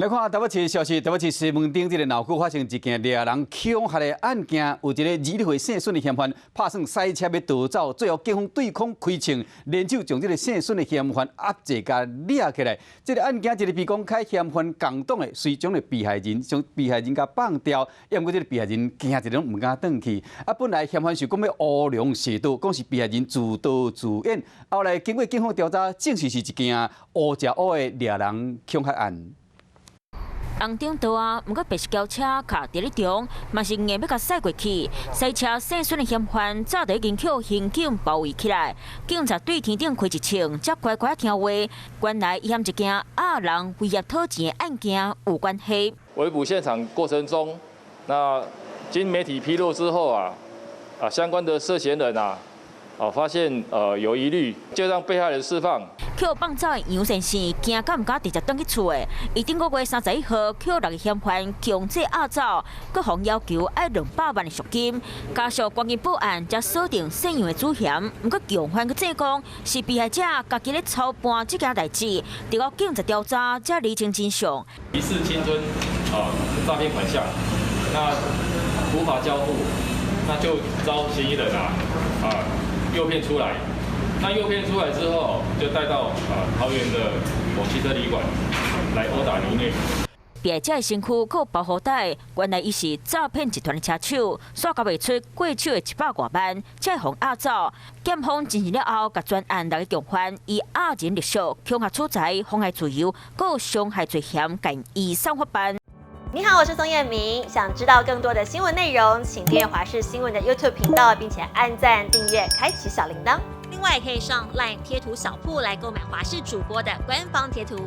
來看台北市的消息，台北市西門町這个鬧區發生一件掠人恐嚇的案件，有一个21歲姓孫的嫌犯，拍算賽車欲逃走，最後警方對空開槍，連手將這个姓孫的嫌犯壓制共掠起來。這个案件一个被公開嫌犯共黨的，隨將的被害人將被害人共放掉，毋過這个被害人驚一攏毋敢轉去。啊，本來嫌犯是講欲烏龍卸刀，講是被害人自導自演，後來經過警方調查，證實是一件烏食烏的掠人恐嚇案。紅燈道啊，毋過白色轎車卡佇咧中，嘛是硬欲共駛過去。賽車姓孫的嫌犯早就已經予刑警包圍起來，警察對天頂開一槍，才乖乖聽話。原來伊和一件壓人威脅討錢的案件有關係。圍捕現場過程中，那經媒體披露之後啊，相關的涉嫌人啊，發現有疑慮，就讓被害人釋放。予放走的楊先生驚甲毋敢直接轉去厝的，伊頂個月31號予六个嫌犯強制押走，閣予要求愛200萬的贖金。家屬趕緊報案，才鎖定姓楊的主嫌。毋過共犯閣證講是被害者家己咧操辦這件代誌，直到警察調查才釐清真相。疑似侵吞詐騙款項，那無法交付，那就遭嫌疑人啊誘騙出來。那誘騙出來之後，就帶到桃園的某汽車旅館來毆打凌虐。被害者的身軀閣有包袱帶，原來伊是詐騙集團的車手，煞交袂出過手的100外萬，才會予押走。檢方偵訊了後，共全案六个共犯以壓人勒索、恐嚇取財、妨礙自由、閣傷害罪嫌，共移送法辦。你好，我是宋燕明。想知道更多的新聞內容，請訂閱華視新聞的 YouTube 頻道，並且按讚、訂閱、開啟小鈴鐺。另外，也可以上 LINE 貼圖小鋪來購買華視主播的官方貼圖。